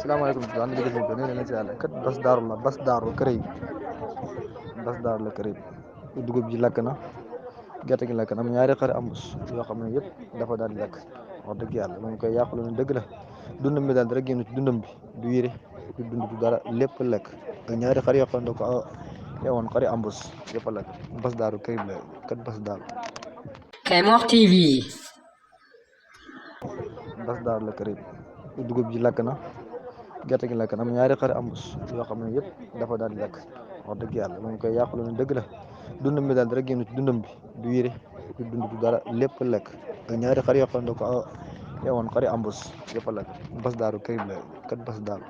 salaamaaleykum ànd liggéey sëñ bi nee na ci yàlla kat bas daaru la bas daaru kër yi bas daaru la kër yi dugub ji lakk na gerte gi lakk na am ñaari xari ambus yoo xam ne yëpp dafa daal di lakk wax dëgg yàlla moom koy yàqulu ne dëgg la dundam bi daal dara génn ci dundam bi du yére du dund du dara lépp lekk ak ñaari xar yoo xam ne ko yeewoon xari ambus yëpp a lakk bas daaru kër yi la kat bas daaru Kmor TV. bas daaru la kër yi dugub ji lakk na gerte gi lakk na am ñaari xari ambus yoo xam ne yëpp dafa daal di lakk wax dëgg yàlla moom koy yàqulu ne dëgg la dundam bi daal dara génn ci dundam bi du yére du dund du dara lépp lekk ak ñaari xar yoo xam ne ko yeewoon xari ambus yëpp a lakk bas daaru kër yi la kat bas daaru